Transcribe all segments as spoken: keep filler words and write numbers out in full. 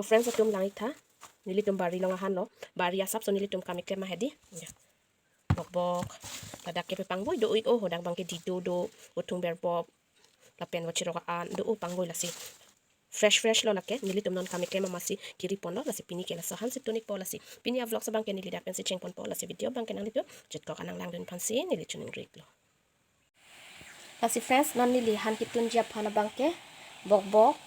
Friends atum, lang-ik tha. Nelitum bari along ahan lo. Bari asapso nelitum kam keklem ma hedi. Ya. Bokbok. Ladak ke pepang boi do-ik, oh, hadak abangke dido do, uthung berbop, lapen vachirok an do, oh, pang boi lasi. Fresh fresh lo lake, nelitum non kam keklem amatsi kiri ponlo, lasi pini ke laso ahansi tun-ikpo lasi. Pini a-vlog abangke neli dak pensi chengponpo, lasi video abangke nanglitum jitkok an nanglangdun aphansi neli choningri-iklo. Lasi friends, non neli han ketunji aphan abangke bokbok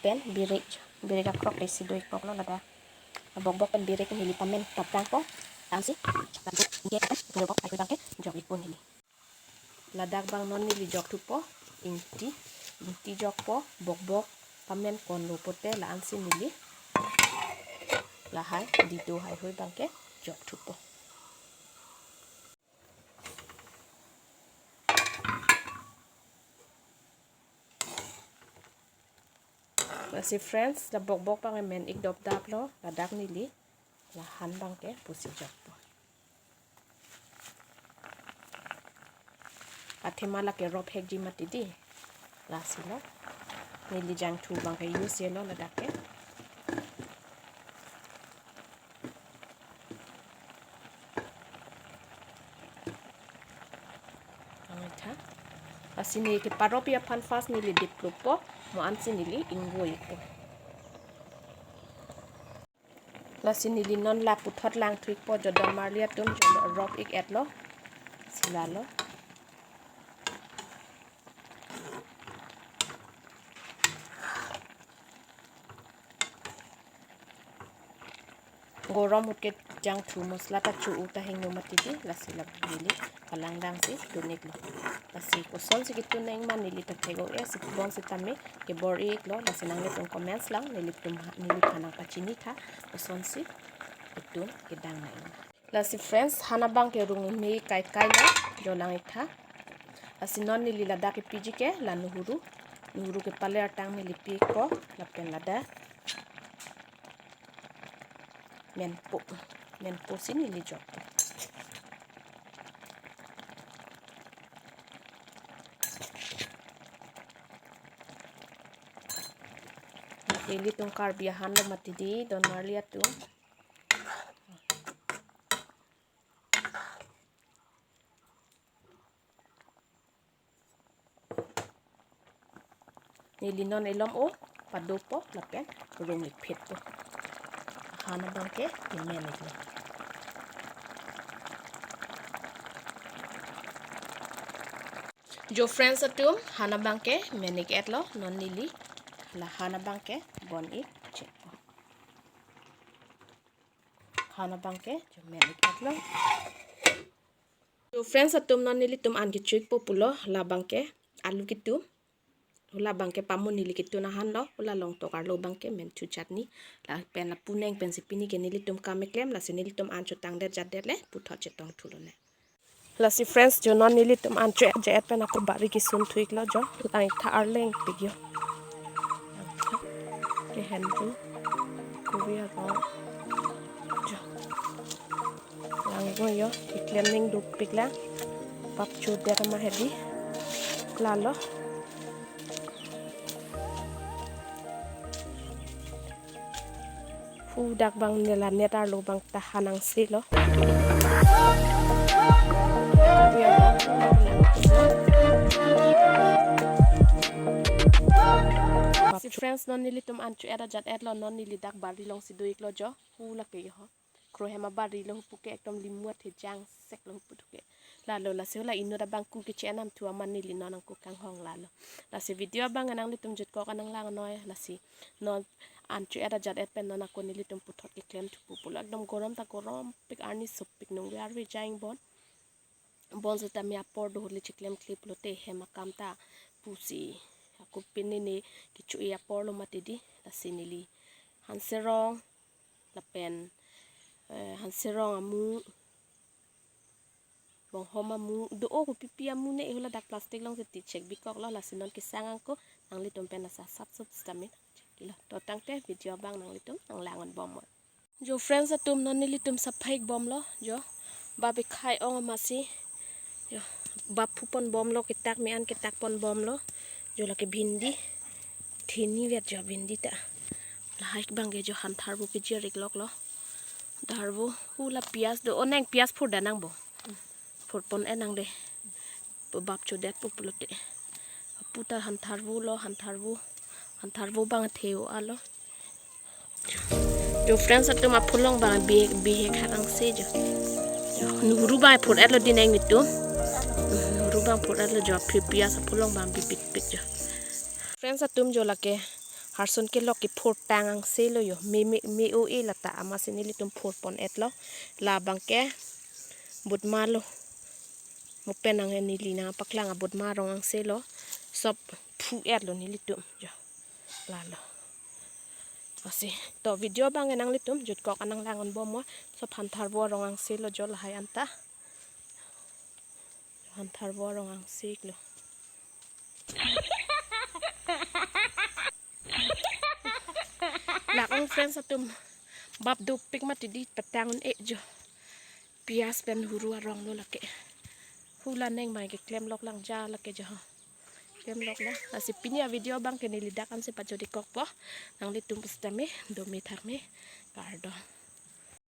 pen birik, birik akrok isi do-ikpo lo ladak. Bokbok pen birik neli pamen paprangpo. Tangsi, tangsi, ingke, ingke bok, ai bangke jok-ikpo neli. Ladak abang non neli jokthupo, ingti, ingti jokpo, bokbok pamen konlo pote la-ansi neli lahai dido haihui abangke jokthupo. Lasi friends, la bokbok abang men-ik dopdaplo, ladak neli la han abangke pusi jokpo. Athema lake rop hekji mati di. Lasi lo. Neli jangthu abangke use lo ladak ke. Ang itha. Lasi neli keparopi aphan first neli diplupo, mo ansi neli ingvo-ikpo. Lasi neli non la puthot langthu-ikpo jo donmarli atum, jo rop-ik-etlo. Si lalo. Gorom ahut ke jangthu masala ta cho-u ta hingno mati di, lasi la neli palangdangsi tun-iklo. Lasi kosonsi ketun nangma neli ta thek-o-e, si bonsitame kebor-iklo, lasi nanglitum comments lang, nelitum ha-, neliphan nangpachini tha, kosonsi ketun kedang nangma. Lasi friends, han abangke rung ime kaikai lo, jo lang-ik tha. Lasi non neli ladak kepiji ke la nuhuru, nuhuru kepaler tang neli pi-ikpo, lapen ladak menpo, menpo si neli jokpo. Nelitum Karbi ahan lo mati di, donmarli atum. Neli non elom o padopo lapen rung-ik phitpo. Han abangke kemen-iklo. Jo friends atum, han abangke men-ik-etlo, non neli la han abangke bon-ik chekpo. Han abangke jo men-ik-etlo. Jo friends atum, non nelitum an kecho-ikpo pulo, la abangke alu kitum. Hala abangke pamun neli ketun ahan lo, hala along tok arlo abangke menthu chutney. Lapen lapu neng pensi pini ke nelitum kam keklem, lasi nelitum an chotangdet jatdet le puthot chetongthu lonang. Lasi friends, jo non nelitum an cho-et ja-et pen ako bari kesun thu-iklo jo. Lang-ik tha, arleng pik jo. Kehen ju. Korea ko. Jo. Lang-ik jo. Keklem ning dopik lang. Bap chodet ma hedi. Lalo. Hu dak abang nela net arlo abang ta hanang si lo. Si friends, non nelitum an cho-et ajat-et lo, non neli dak bari alongsi do-iklo jo. Hu lake jo. Krohem abari lo, hupu ke ekdom limu athejang sek lo hupu thuke. Lalo lasi hala inut abang ku keche-en amthu amat neli non angku kanghong lalo. Lasi video abang nanglitum jutkok an nanglang noi, lasi non an cho-et ajat-et pen non ako nelitum puthot keklem thupo pulo. Ekdom gorom ta gorom pik, arni sopik, nungve arve jaing bon. Bonsitame apor do ahut le chiklemkle pulote hem akam ta pusi. Ako pine ne kecho-i apor lo mati di, lasi neli hanserong lapen, eh, hanserong amu, bonghom amu, do-o kopipi amu ne, hala dak plastic alongsi tichek bikok lo, lasi non kesang angko nanglitum pen asap asap sitame. Lo, to tangte video abang nanglitum nanglang-un bom moi. Jo friends atum, non nelitum saphai-ik bomlo, jo. Bap ekhai ong amatsi. Jo, bap phupon bomlo, ketak me-an ketak pon bomlo. Jo lake bhindi. Thini vet jo bhindi ta. Lahai abang ke jo han tharvo kejir iklok lo. Tharvo, hula pias do, oneng pias phur danang bo. Phur pon-et nangle. Bap chodet pu pulote. Puta han tharvo lo, han tharvo. Han tharvo abang theu alo. Jo friends atum, aphu along abang bi, bihek hak angse jo. Jo, huru abang phur-et lo dineng nitum. Huru abang phur-et lo jo, aphi pias aphu along abang bipik pik jo. Friends atum, jo lake harson kelok kephur tang angse lo jo. Me, me, me-o-e lata, amatsi nelitum phur pon-et lo. La abang ke butma lo. Mo pen nang neli nangpaklang abutma arong angse lo. Sob phu-et lo nelitum jo. Lalo. Lasi, to video abang ke nanglitum jutkok an nanglang-un bom mo. Sob han tharvo arong angse lo jo lahai anta. Han tharvo arong angse iklo. Lak-ong friends atum, bap dopik mati di petang un-e jo. Pias pen huru arong lo lake. Hula neng abang ke klem lok lang ja lake jo. Klem lok la. Lasi pini avideo abang ke neli dak ansi pajut-ik kokpo. Nanglitum pusitame, dome thakme, kardom.